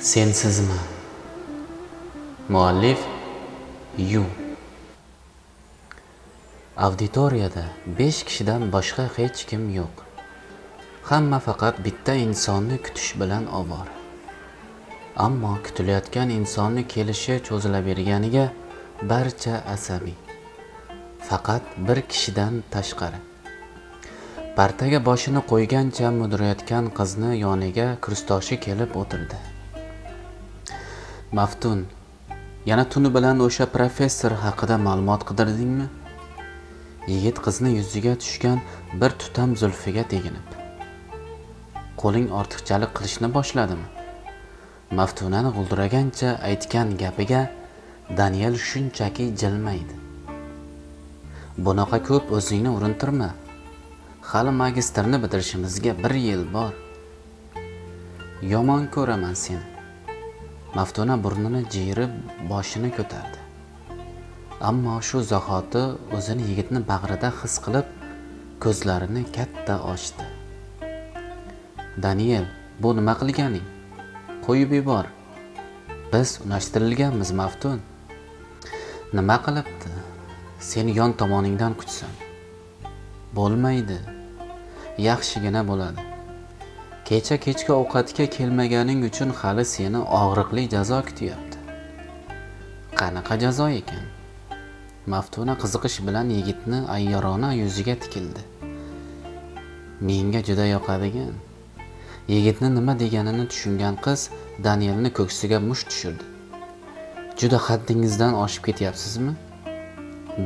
Sensizmi? Muallif Yu. Auditoriyada 5 kishidan boshqa hech kim yo'q. Hamma faqat bitta insonni kutish bilan ovora. Ammo kutilayotgan insonni kelishi cho'zilaverganiga barcha asabiy. Faqat bir kishidan tashqari. Partaga boshini qo'ygancha mudrayotgan qizni yoniga kursdoshi kelib o'tirdi. Maftun, yana tuni bilan o'sha professor haqida ma'lumot qidirdingmi? Yigit qizni yuziga tushgan bir tutam zulfiga teginib. Qo'ling ortiqchalik qilishni boshladimi? Maftunani g'uldiragancha aytgan gapiga Daniel shunchaki jilmaydi. Bunaqa ko'p o'zingni urintirma. Hali magistrni bitirishimizga 1 yil bor. Yomon ko'raman seni. Maftuna burnini jiyirib boshini ko'tardi. Ammo shu zahoti o'zini yigitni bag'rida his qilib, ko'zlarini katta ochdi. Daniel, bu nima qilganing? Qo'yib yubor. Biz unashtirilganmiz, Maftun. Nima qilibdi? Seni yon tomoningdan quchsam. Bo'lmaydi. Yaxshigina bo'ladi. Kecha kechki ovqatga kelmaganing uchun hali seni og'riqli jazo kutyapti. Qanaqa jazo ekan? Maftuna qiziqish bilan yigitni ayyorona yuziga tikildi. Menga juda yoqadigan. Yigitni nima deganini tushungan qiz Danielni ko'ksiga musht tushirdi. Juda haddingizdan oshib ketyapsizmi?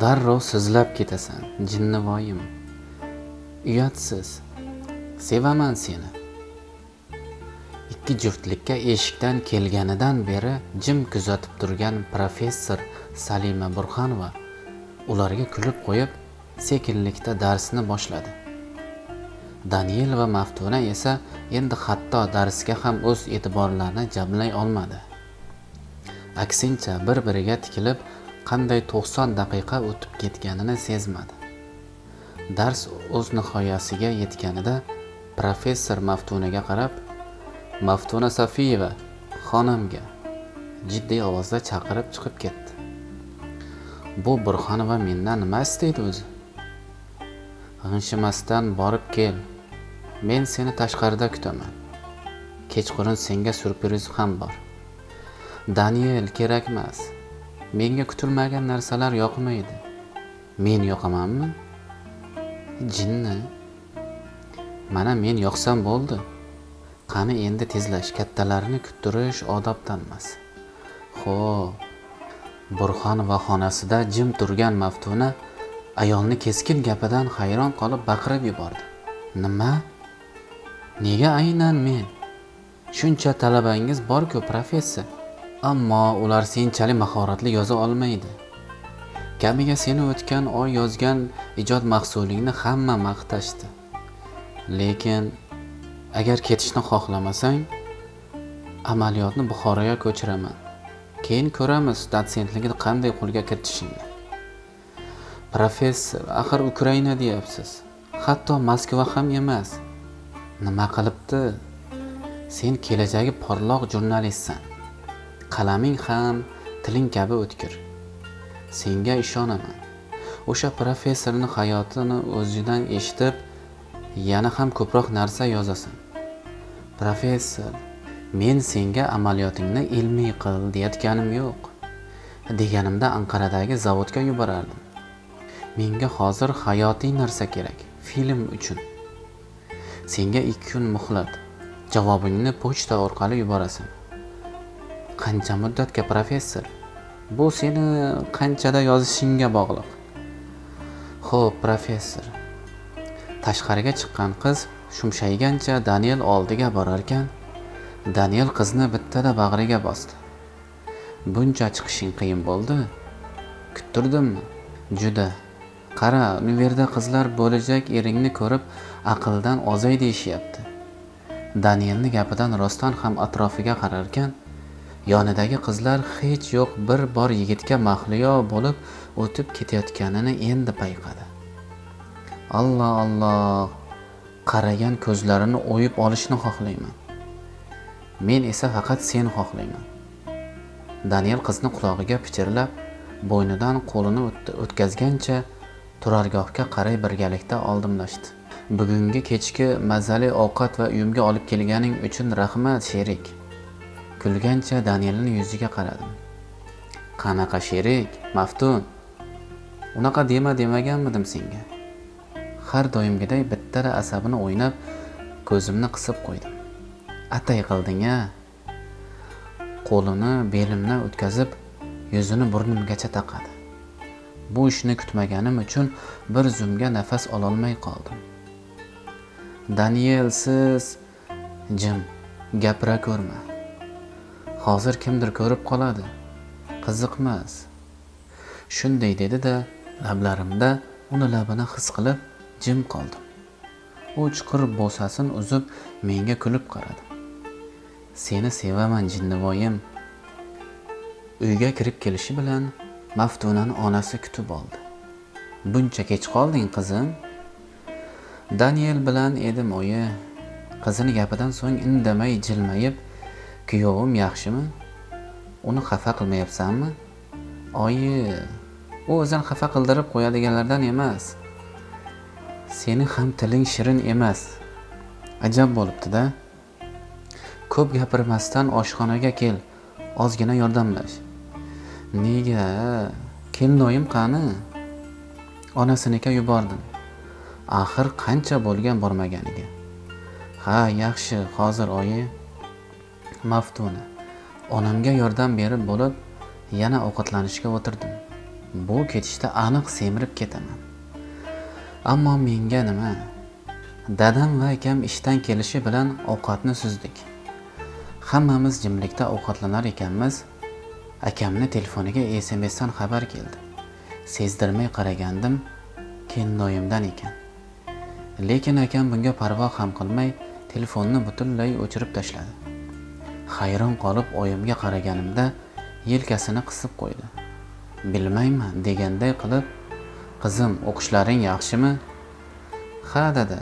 Darrov sizlab ketasan, jinnivoyim. Uyatsiz. Sevaman seni. Ikki juftlikka eshikdan kelganidan beri jim kuzatib turgan professor Salima Burxanova ularga kulib qo'yib, sekinlikda darsni boshladi. Daniel va Maftuna esa endi hatto darsga ham o'z e'tiborlarini jamlay olmadi. Aksincha bir-biriga tikilib, qanday 90 daqiqa o'tib ketganini sezmadi. Dars o'z nihoyasiga yetganida professor Maftunaga qarab, Maftuna Safiyeva, xonamga jiddiy ovozda chaqirib chiqib ketdi. Bu Burxonova mendan nima istaydi o'zi? G'inshimasdan borib kel. Men seni tashqarida kutaman. Kechqurun senga syurpriz ham bor. Daniel, kerakmas. Menga kutilmagan narsalar yoqmaydi. Men yoqamanmi? Jinni. Mana men yoqsam bo'ldi. Qani endi tezlash, kattalarni kuttirish odobdan emas. Xo'p. Burxonova xonasida jim turgan Maftuna ayolni keskin gapidan hayron qolib baqirib yubordi. Nima? Nega aynan men? Shuncha talabangiz bor-ku, professor. Ammo ular senchalik mahoratli yoza olmaydi. Kamiga seni o'tgan oy yozgan ijod mahsulingni hamma maqtashdi. Lekin agar ketishni xohlamasang, amaliyotni Buxoroga ko'chiraman. Keyin ko'ramiz dotsentlikni qanday qo'lga kiritishingni. Professor, axir Ukraina deyapsiz. Hatto Moskva ham emas. Nima qilibdi? Sen kelajagi porloq jurnalistsan. Qalaming ham tiling kabi o'tkir. Senga ishonaman. O'sha professorning hayotini o'zidan eshitib, yana ham ko'proq narsa yozasan. Professor, men senga amaliyotingni ilmiy qil deyotganim yo'q. Deganimda Anqaradagi zavodga yuborardim. Menga hozir hayotiy narsa kerak, film uchun. Senga 2 kun muhlat. Javobingni pochta orqali yuborasan. Qancha muddatga, professor? Bu seni qanchada yozishingga bog'liq. Xo'p, professor. Tashqariga chiqqan qiz shumshaygancha Daniel oldiga borarkan, Daniel qizni bittada bag'riga bosdi. Buncha chiqishing qiyin bo'ldi? Kuttirdimmi? Juda. Qara, univerda qizlar bo'lajak eringni ko'rib aqldan ozay deyishyapti. Danielni gapidan rostdan ham atrofiga qararkan, yonidagi qizlar hech yo'q bir bor yigitga mahliyo bo'lib o'tib ketayotganini endi payqadi. Alloh Alloh, qaragan ko'zlarini o'yib olishni xohlayman. Men esa faqat seni xohlayman. Daniel qizni qulog'iga pichirlab, bo'ynidan qo'lini o'tkazgancha turargohga qaray birgalikda oldimlashdi. Bugungi kechki mazali ovqat va uyimga olib kelganing uchun rahmat, sherik. Kulgancha Danielning yuziga qaradim. Qanaqa sherik, Maftun? Unaqa dema demaganmidim senga? Har doimgiday bittala asabini o'ynab, ko'zimni qisib qo'ydim. Atay qilding-a? Qo'lini belimdan o'tkazib, yuzini burnimgacha taqadi. Bu ishni kutmaganim uchun bir zumga nafas ololmay qoldim. Daniel, siz jim, gapira ko'rma. Hozir kimdir ko'rib qoladi. Qiziqmas. Shunday dedi-da, lablarimda uni labini his qilib jim qoldim. U chuqur bo'sasini uzib menga kulib qaradi. Seni sevaman, jinnivoyim. Uyga kirib kelishi bilan Maftunani onasi kutib oldi. Buncha kech qolding, qizim? Daniel bilan edim, oyi. Qizini gapidan so'ng indamay jilmayib, kuyovim yaxshimi? Uni xafa qilmayapsanmi? Oyi, u o'zini xafa qildirib qo'yadiganlardan emas. Seni ham tiling shirin emas. Ajab bo'libdi-da. Ko'p gapirmasdan oshxonaga kel, ozgina yordamlash. Nega? Kelinoyim qani? Onasinikiga yubordim. Axir qancha bo'lgan bormaganiga. Ha, yaxshi, hozir oyi. Maftuna. Onamga yordam berib bo'lib, yana ovqatlanishga o'tirdim. Bu ketishda aniq semirib ketaman. Ammo menga nima? Dadam va akam ishdan kelishi bilan ovqatni suzdik. Hammamiz jimlikda ovqatlanar ekanmiz, akamni telefoniga SMSdan xabar keldi. Sezdirmay qaragandim, kelinoyimdan ekan. Lekin akam bunga parvo ham qilmay, telefonni butunlay o'chirib tashladi. Hayron qolib oyimga qaraganimda yelkasini qisib qo'ydi. Bilmayman deganday qilib, qizim, o'qishlaring yaxshimi? Ha, dada,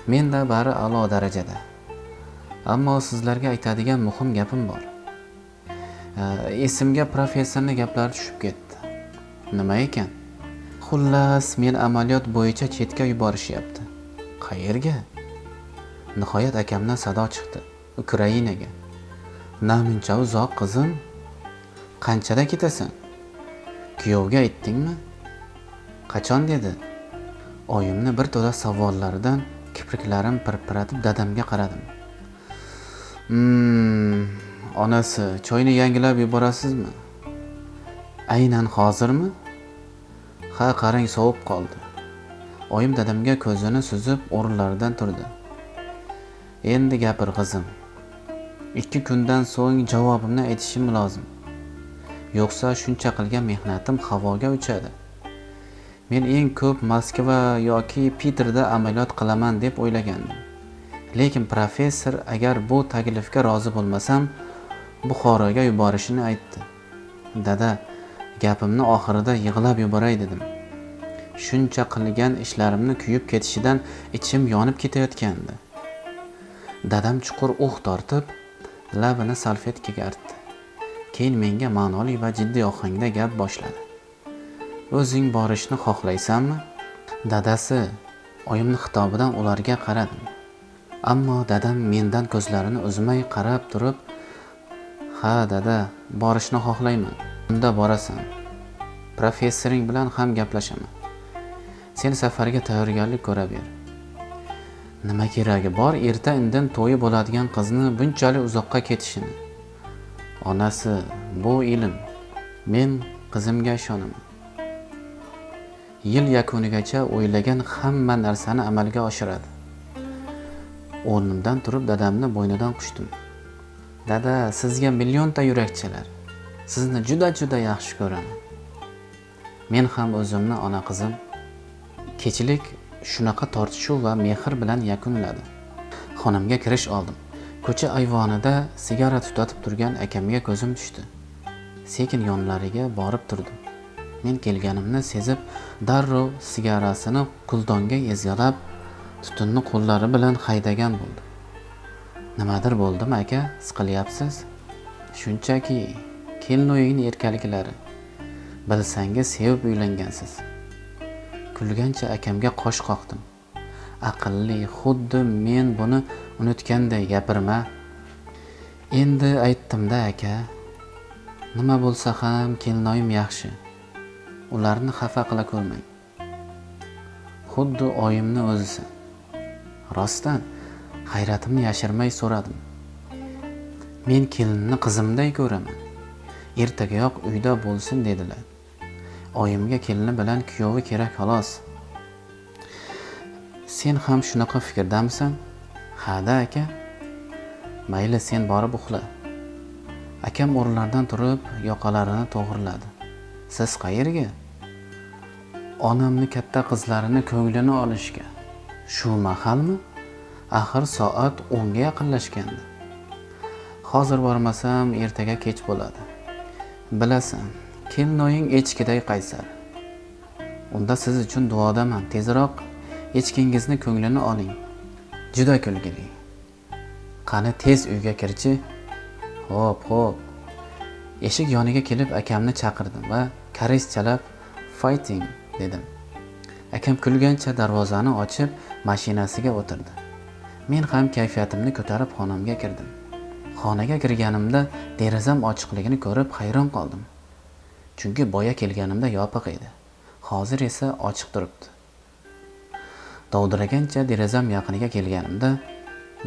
menda bari a'lo darajada. Ammo sizlarga aytadigan muhim gapim bor. Esimga professorning gaplari tushib ketdi. Nima ekan? Xullas, men amaliyot bo'yicha chetga yuborishyapti. Qayerga? Nihoyat akamdan sado chiqdi. Ukrainaga. Namuncha uzoq, qizim? Qanchada ketasan? Kuyovga aytdingmi? Qachon dedi? Oyimni bir to'da savollaridan kipriklarim pirpiratib dadamga qaradim. Onasi, choyni yangilab yuborasizmi? Aynan hozirmi? Ha, qarang, sovib qoldi. Oyim dadamga ko'zini suzib o'rinlaridan turdi. Endi gapir, qizim. 2 kundan so'ng javobimni aytishim lozim. Yo'qsa shuncha qilgan mehnatim havoga uchadi. Men eng ko'p Moskva yoki Piterda amaliyot qilaman deb o'ylagandim. Lekin professor agar bu taklifga rozi bo'lmasam, Buxoroga yuborishini aytdi. Dada, gapimni oxirida yig'lab yuboray dedim. Shuncha qilgan ishlarimni kuyib ketishidan ichim yonib ketayotgandi. Dadam chuqur uh tortib, labini salfetkaga artdi. Keyin menga ma'noli va jiddiy ohangda gap boshladi. O'zing borishni xohlaysanmi? Dadasi, oyimning xitobidan ularga qaradim. Ammo dadam mendan ko'zlarini uzmay qarab turib, ha dada, borishni xohlayman. Unda borasan. Professoring bilan ham gaplashaman. Sen safarga tayyorgarlik ko'raver. Nima keragi bor erta indin to'yi bo'ladigan qizni bunchalik uzoqqa ketishini? Onasi, bu ilm. Men qizimga ishonaman. Yil yakunigacha o'ylagan hamma narsani amalga oshiradi. O'rnimdan turib dadamni bo'ynidan quchdim. Dada, sizga millionta yurakchalar. Sizni juda-juda yaxshi ko'raman. Men ham o'zimni ona qizim. Kechlik shunaqa tortishuv va mehr bilan yakunladi. Xonamga kirish oldim. Ko'cha ayvonida sigara tutatib turgan akamga ko'zim tushdi. Sekin yonlariga borib turdim. Men kelganimni sezib, darrov sigarasini kuldonga ezg'alab, tutunni qo'llari bilan haydagan bo'ldi. Nimadir bo'ldimi aka, siqilyapsiz? Shunchaki kelinoyingni erkaliklari. Bilsangiz sevib uylangansiz. Kulgancha akamga qosh qoqdim. Aqlli, xuddi men buni unutganday gapirma. Endi aytdim-da aka. Nima bo'lsa ham kelinoyim yaxshi. Ularni xafa qila ko'rmang. Xuddi oyimni o'zisan. Rostdan hayratimni yashirmay so'radim. Men kelinni qizimday ko'raman. Ertagayoq uyda bo'lsin dedilar. Oyimga kelini bilan kuyovi kerak xolos. Sen ham shunaqa fikrdamisan? Ha-da aka. Mayli, sen borib uxla. Akam o'rinlaridan turib, yoqalarini to'g'riladi. Siz qayerga? Onamni katta qizlarini ko'nglini olishga. Shu mahalmi? Axir soat 10 ga yaqinlashgandi. Hozir bormasam ertaga kech bo'ladi. Bilasan, kelinoying echkiday qaysar. Unda siz uchun duodaman. Tezroq echkingizni ko'nglini oling. Juda kulgili. Qani tez uyga kirchi. Xo'p, xo'p. Eshik yoniga kelib akamni chaqirdim va korischalab fighting dedim. Akam kulgancha darvozani ochib mashinasiga o'tirdi. Men ham kayfiyatimni ko'tarib xonamga kirdim. Xonaga kirganimda derazam ochiqligini ko'rib hayron qoldim. Chunki boya kelganimda yopiq edi. Hozir esa ochiq turibdi. Dovdiragancha derazam yaqiniga kelganimda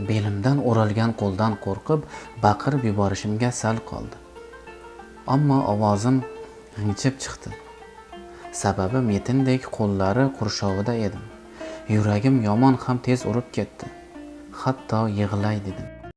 belimdan o'ralgan qo'ldan qo'rqib baqirib yuborishimga sal qoldi. Ammo ovozim g'ingchib chiqdi. Sababi metindek qo'llari qurshovida edim. Yuragim yomon ham tez urib ketdi. Hatto yig'lay dedim.